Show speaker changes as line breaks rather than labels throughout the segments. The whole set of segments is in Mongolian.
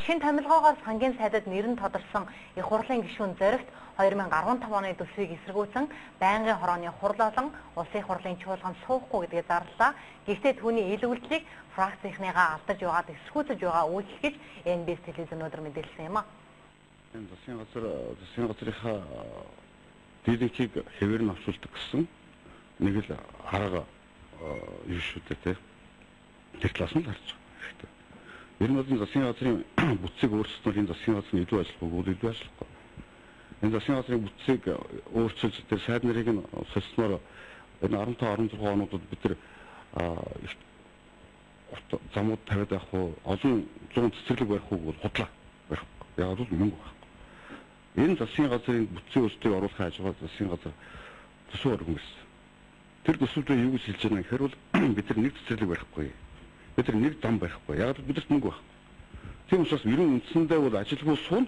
Шинэ томилгоогоор сангийн сайдад нэр нь тодорсон их хурлын гишүүн Зоригт 2015 оны төсвийг эсэргүүцэн байнгын хорооны хурл болон улсын хурлын чуулганд суухгүй гэдгээ зарлалаа. Гэхдээ түүний ил үйлдэлийг фракцийнхныгаа алдаж байгаад эсэргүүцэж байгаа үйлдэл гэж NBS телевиз өнөөдөр мэдээлсэн юм а.
Энэ засгийн газар засгийн газрынхаа дийлэнхийг хэвээр нь авчулдаг гэсэн нэг л арга юу шүү дээ те. Тэр талаас нь л харж байгаа хэрэгтэй. Ер нь бол энэ засгийн газрын бүтцийг өөрчилснөөр энэ засгийн газар нь илүү ажиллах уу, илүү ажиллахгүй. Энэ засгийн газрын бүтцийг өөрчилж тэр сайд нарыг нь солисноор энэ 15 16 онуудад бид нар замууд тавиад байх уу, олон зуун цэцэрлэг барих уу бол худлаа барихгүй. Яг бол мөнгө байхгүй. Энэ засгийн газрын бүтцийн өөрчлөлтийг оруулахын хажуугаар засгийн газар төсөв өргөн. Тэр төсөвдөө юу гэж хэлж байгаа гэхээр бол бид нар нэг цэцэрлэг барихгүй. Бид нар нэг зам барихгүй. Яг л бидэрт мөнгө байхгүй. Тийм учраас ерөн үндсэндээ бол ажилгүй суун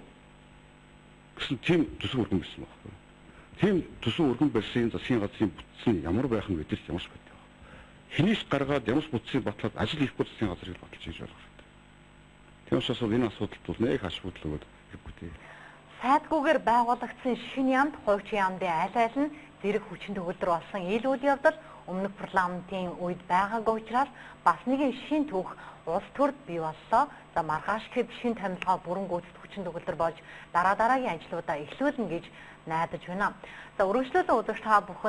гэсэн тийм төсөв өргөн байсан байхгүй. Тийм төсөв өргөн барьсан засгийн газрын бүтц нь ямар байх нь бидэрт ямар ч байдаг. Хэнийс гаргаад ямар ч бүтцийг батлаад ажил хийхгүй засгийн газрыг баталж хийж болох хэрэгтэй. Тийм учраас энэ асуудалд бол нэг ач холбогдол өгөөд хэрэггүй дээ.
Сайдгүйгээр байгуулагдсан шинэ яамд хувьч яамдын аль аль нь зэрэг хүчин төгөлдөр болсон ил үйл явдал өмнөх парламентын үед байгаагүй учраас бас нэгэн шин түүх улс төрд бий боллоо. За маргааш гэхэд шин томилгоо бүрэн гүйцэд хүчин төгөлдөр болж дараа дараагийн ажлуудаа эхлүүлнэ гэж найдаж байна. За үргэлжлүүлэн үзэгч та бүхэн